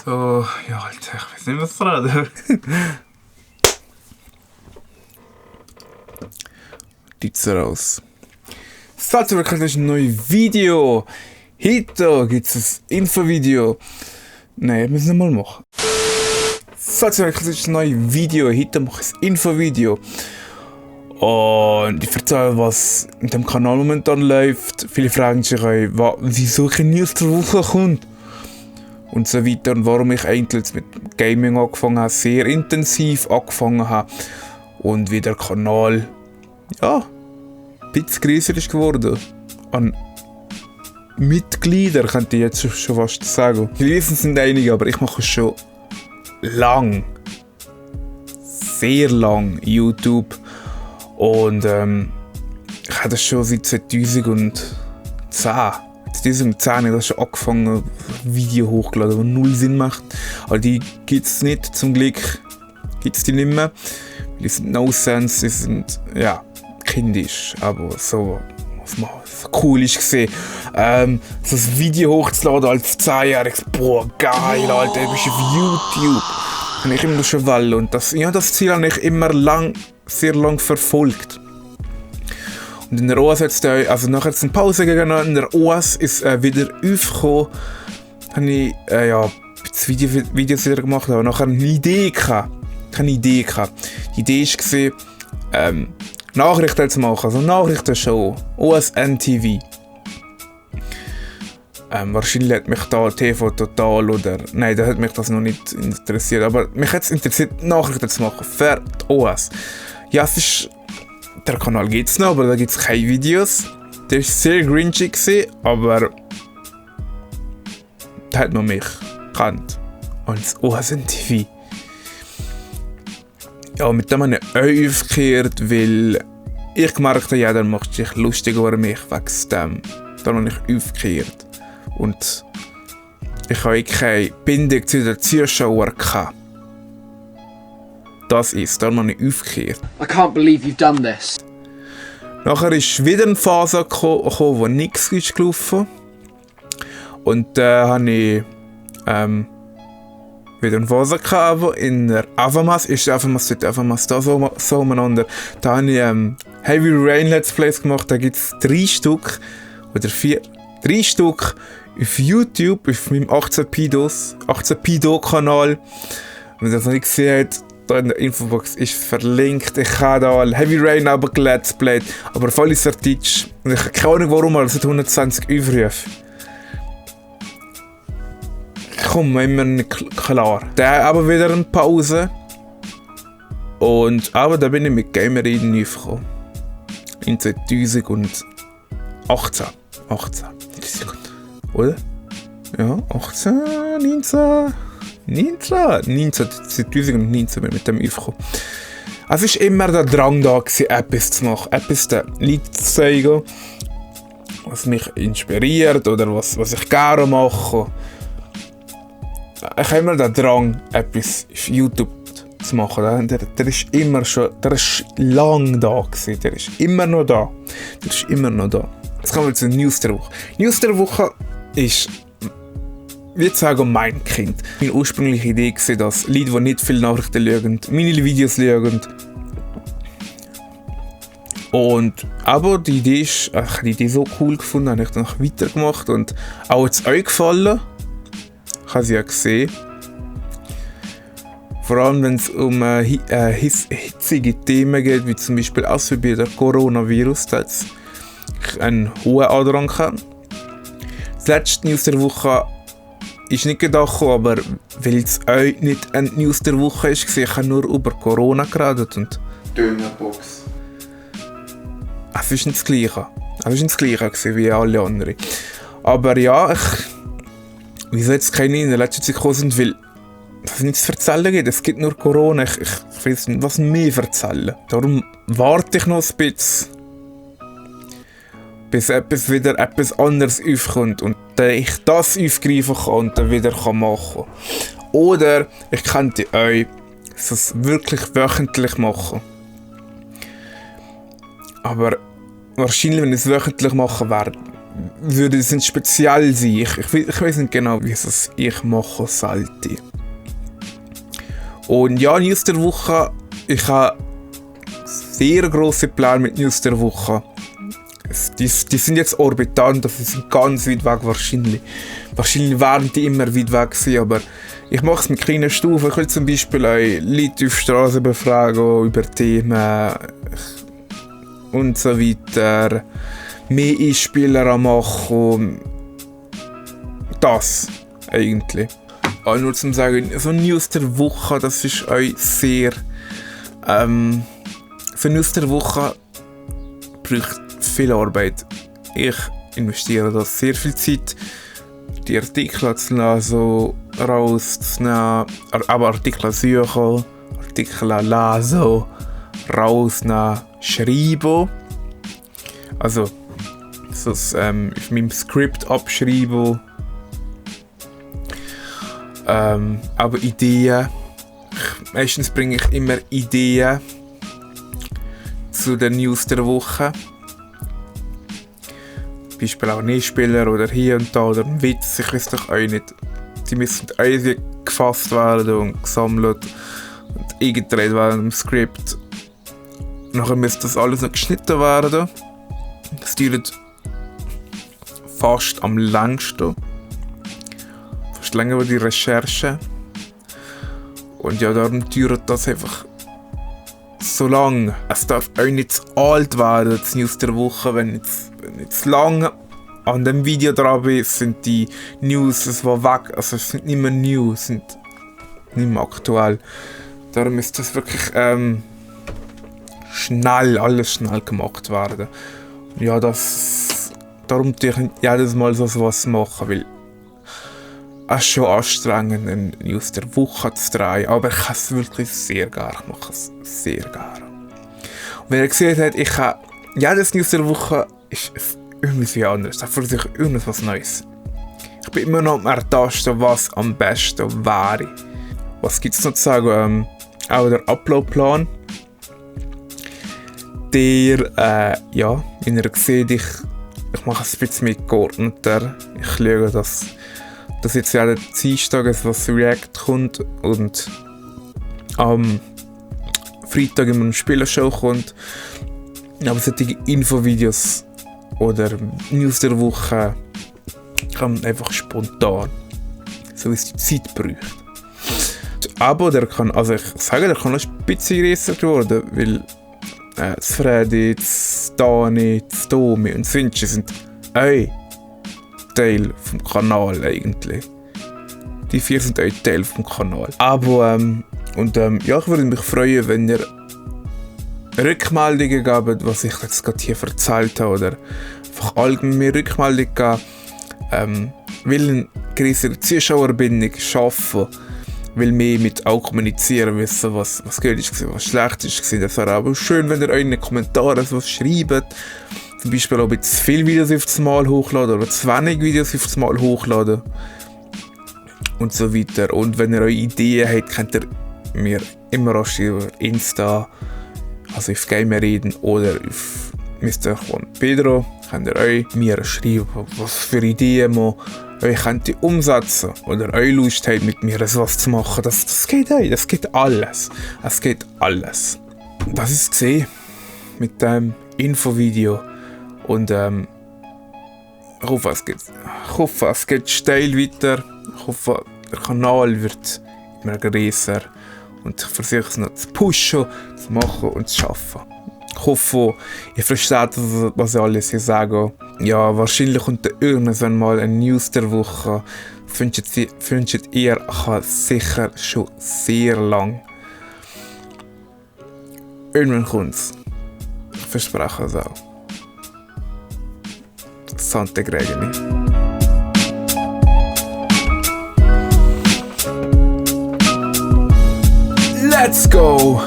So, ja, Alter, ich weiß nicht, was dran. Ditzer raus. Salz, willkommen zu einem neuen Video. Heute gibt es ein Infovideo. Nein, wir müssen es mal machen. Salz, willkommen zu einem neuen Video. Heute mache ich ein Infovideo. Und ich erzähle, was mit dem Kanal momentan läuft. Viele fragen sich, wieso keine News der Woche kommt. Und so weiter. Und warum ich eigentlich mit Gaming angefangen habe, sehr intensiv angefangen habe. Und wie der Kanal, ja, ein bisschen größer ist geworden. An Mitglieder könnte ich jetzt schon fast sagen. Die Listen sind einige, aber ich mache schon lang, sehr lang YouTube. Und ich habe das schon seit 2010. 2010 habe ich schon angefangen, Video hochgeladen, die null Sinn macht. Aber die gibt es nicht, zum Glück gibt es die nicht mehr. Die sind no sense, die sind, ja, kindisch, aber so, was man so cool ist gesehen. So ein Video hochzuladen als 10-Jähriges, boah, geil, Alter, du bist auf YouTube. Habe ich immer schon wollen. Und das Ziel habe ich immer sehr lang verfolgt. Und in der OAS hat es nachher eine Pause gegeben, in der OAS ist wieder aufgekommen. Habe ich Videos wieder gemacht, aber nachher eine Idee gehabt. Die Idee war, Nachrichten zu machen, also Nachrichtenshow, OAS NTV. Wahrscheinlich hat mich da TV Total oder... Nein, da hat mich das noch nicht interessiert, aber mich hat es interessiert, Nachrichten zu machen für die OAS. Ja, es ist... Der Kanal gibt es noch, aber da gibt es keine Videos. Der war sehr grinchig, aber... Da hat man mich gekannt. Als OAS NTV. Ja, mit dem habe ich aufgehört, weil ich gemerkt habe, jeder macht sich lustig über mich wegen dem. Dann habe ich aufgehört. Und ich habe keine Bindung zu den Zuschauern gehabt. Das ist, dann habe ich aufgehört. I can't believe you've done this. Nachher ist wieder eine Phase gekommen, wo nichts ist gelaufen. Und da habe ich wieder eine Phase gehabt, aber in der Avamas ist die Avamas da so umeinander. Da habe ich Heavy Rain Let's Plays gemacht, da gibt es 3 Stück oder 3 Stück auf YouTube, auf meinem 18pido-Kanal. Wenn ihr das nicht gesehen habt, da in der Infobox ist verlinkt. Ich habe da Heavy Rain aber Let's Play, aber voll ist Deutsch. Und ich habe keine Ahnung warum, aber es hat 120 Aufrufe. Ich komme immer nicht klar. Da aber wieder eine Pause. Aber da bin ich mit Gamer-Reden aufgekommen. In 2018. 18. Oder? Ja, 18, 2019 bin ich mit dem aufgekommen. Es war immer der Drang da, etwas zu machen, etwas den Leuten zu zeigen, was mich inspiriert oder was ich gerne mache. Ich habe immer den Drang, etwas auf YouTube zu machen. Der ist immer schon, der ist lang da gewesen, der ist immer noch da. Jetzt kommen wir zur News der Woche. News der Woche ist, wie zu sagen, mein Kind. Meine ursprüngliche Idee war, dass Leute, die nicht viele Nachrichten schauen, meine Videos schauen. Aber die Idee ist, ich habe die Idee so cool gefunden, habe ich dann weitergemacht und auch jetzt euch gefallen. Ich habe sie ja gesehen. Vor allem, wenn es um hitzige Themen geht, wie zum Beispiel ausprobiert der Coronavirus, das einen hohen Andrang gehabt. Das letzte News der Woche ist nicht gedacht, aber weil es euch nicht eine News der Woche ist, ich habe nur über Corona geredet und Dönerbox. es ist nicht das Gleiche. Es ist nicht das Gleiche wie alle anderen. Aber ja, wieso jetzt keine in der letzten Zeit gekommen sind, weil es nichts zu erzählen gibt. Es gibt nur Corona. Ich weiß nicht, was mehr erzählen. Darum warte ich noch ein bisschen, bis wieder etwas anderes aufkommt und ich das aufgreifen kann und dann wieder machen kann. Oder ich könnte euch das wirklich wöchentlich machen. Aber wahrscheinlich, wenn ich es wöchentlich machen werde, würde es speziell sein. Ich weiß nicht genau, wie es ich machen sollte. Und ja, News der Woche. Ich habe sehr grosse Pläne mit News der Woche. Die sind jetzt orbitant, also sind ganz weit weg wahrscheinlich. Wahrscheinlich werden die immer weit weg sein, aber ich mache es mit kleinen Stufen. Ich will zum Beispiel auch Leute auf der Straße befragen über Themen und so weiter. Mehr Einspieler machen. Das eigentlich. Aber nur zum sagen, so News der Woche, das ist euch sehr... für News der Woche braucht viel Arbeit. Ich investiere da sehr viel Zeit, die Artikel zu lesen, rauszunehmen, aber Artikel suchen, Artikel lesen, rausnehmen, schreiben. Also, auf meinem Skript abschreiben. Aber Ideen. Meistens bringe ich immer Ideen zu den News der Woche. Beispiel auch Nebenspieler oder hier und da oder ein Witz, ich weiß doch auch nicht. Die müssen irgendwie gefasst werden und gesammelt und eingetragen werden im Skript. Nachher müsste das alles noch geschnitten werden. Das dauert fast am längsten. Fast länger als die Recherche. Und ja, darum dauert das einfach so lang. Es darf auch nicht zu alt werden, das News der Woche. Wenn jetzt lang an dem Video dran bin, sind die News, es war weg. Also es sind nicht mehr News, sind nicht mehr aktuell. Darum ist das wirklich alles schnell gemacht werden. Ja, darum tue ich jedes Mal so was machen, weil es ist schon anstrengend, eine News der Woche zu drehen, aber ich kann es wirklich sehr gerne. Ich mache es sehr gerne. Und wenn ihr gesehen habt, ich habe jedes News der Woche ist irgendwie anders. Da versuche ich irgendwas Neues. Ich bin immer noch am Ertasten, was am besten wäre. Was gibt es noch zu sagen? Auch der Uploadplan. Der, ja, wie ihr seht, ich mache es ein bisschen mehr geordneter. Ich schaue, dass jetzt ja der Dienstag was React kommt und am Freitag immer eine Spielershow kommt. Aber solche Infovideos oder News der Woche kann man einfach spontan, so wie es die Zeit braucht. Aber der kann, also ich sage, der kann noch ein bisschen größer geworden, weil das Freddy, das Dani, das Tomi und das Vinci sind ein Teil vom Kanal eigentlich. Die 4 sind ein Teil vom Kanal. Aber, ja, ich würde mich freuen, wenn ihr Rückmeldungen gebt, was ich jetzt gerade hier erzählt habe, oder einfach allgemein Rückmeldungen geben, will eine größere Zuschauerbindung schaffen, will mehr mit auch kommunizieren, wissen, was gut war, was schlecht war. Das wäre aber schön, wenn ihr euch in den Kommentaren was schreibt. Zum Beispiel, ob ihr zu viele Videos auf das Mal hochladen oder zu wenig Videos auf das Mal hochladen. Und so weiter. Und wenn ihr eure Ideen habt, könnt ihr mir immer auch über Insta, also auf Gamer reden oder auf Mr. Juan Pedro, könnt ihr euch mir schreiben, was für Ideen man euch könnt umsetzen oder euch Lust habt, mit mir etwas zu machen. Das geht auch, das geht alles. Es geht alles. Das ist gesehen mit dem Infovideo. Und ich hoffe, es geht steil weiter. Ich hoffe, der Kanal wird immer größer. Und ich versuche es noch zu pushen, zu machen und zu schaffen. Ich hoffe, ihr versteht, was ich alles hier sage. Ja, wahrscheinlich kommt irgendwann mal eine News der Woche. Wünscht ihr, sicher schon sehr lang. Irgendwann kommt es. Ich verspreche es auch. Sante Gregini. Let's go!